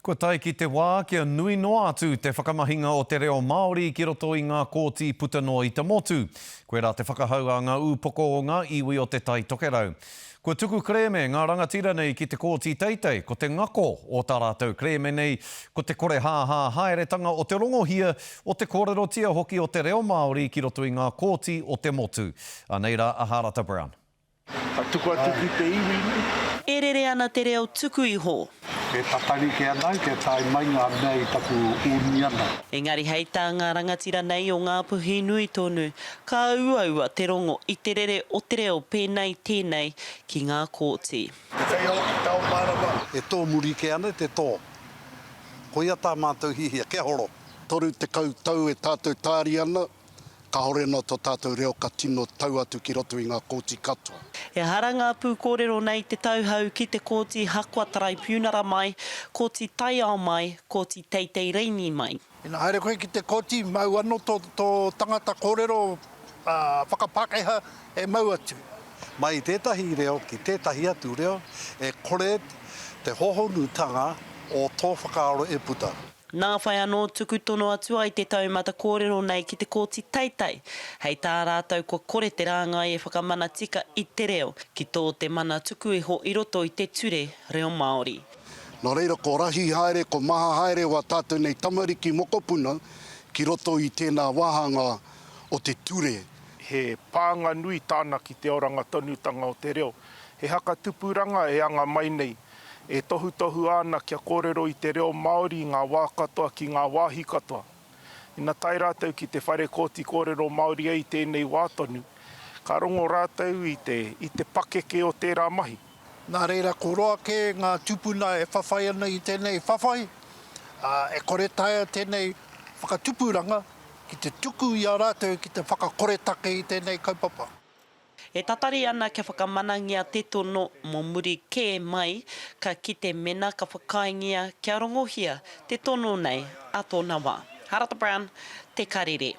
Kua tae ki te wā kia nui noa atu te whakamahinga o te reo Māori ki roto i ngā kōti puta noa i te motu. Koirā te whakahau a ngā ūpoko o ngā iwi o Te Tai Tokerau. Kua tuku kerēme ngā rangatira nei ki te Kōti Teitei, ko te ngako o tā rātou kerēme nei, ko te korehāhā haeretanga o te rongohia, o te kōrerotia hoki o te reo Māori ki roto i ngā kōti o te motu. Anei rā a Hārata Brown. Ka tuku atu ki te iwi nei. E rere ana te reo tuku iho. E tatari ke ana au kia tae mai nga mea i taku uniana. Engari hei tā ngā rangatira nei o Ngāpuhi nui tonu, ka uaua te rongo i te rere o te reo pēnei tēnei ki ngā kōti. Te whei ao ki te ao mārama. E tōmuri kē ana te tō. Koia tā mātou hihia, kia horo. 30 tau e tātou tāri ana, Kāore anō tō tātou reo ka tino tau atu ki roto i ngā kōti katoa. Ehara ngā pūkōrero nei te tauhou ki te Kōti Hakoa Taraipiunara mai, Kōti Taiao mai, Kōti Teitei Reini mai. Ina haere koe ki te kōti, mau anō tō, tō tangata kōrero whakapākehā e mau atu. Mai i tētahi reo ki tētahi atu reo, e kore te hōhonutanga o tō whakaaro e puta. Nā whai anō tuku tono atu ai te taumata kōrero nei ki te Kōti Teitei, hei tā rātou kua kore te rāngai e whakamana tika i te reo, ki tō te mana tuku iho i roto i te ture reo Māori. Nō reira, ko rahi haere, ko maha haere wā tātou nei tamariki mokopuna ki roto i tēnā wāhanga o te ture. He pānga nui tāna ki te oranga tonutanga o te reo. He haka tupuranga e anga mai nei E tohutohua ana kia kōrero i te reo Māori i ngā wā katoa ki ngā wāhi katoa. Ina tae rātou ki te whare kōti kōrero Māori ai i tēnei wā tonu, ka rongo rātou i te, i te pakeke o tērā mahi. Nā reira, ko roa kē ngā tūpuna e whawhai ana i tēnei whawhai, ā, e kore taea tēnei whakatupuranga ki te tuku i a rātou ki te whakakoretake i tēnei kaupapa. E tatari ana kia whakamanangia te tono mō muri kē mai ka kite mena ka whakaaengia kia rongohia te tono nei a tōna wā. Harata Brown, Te Karere.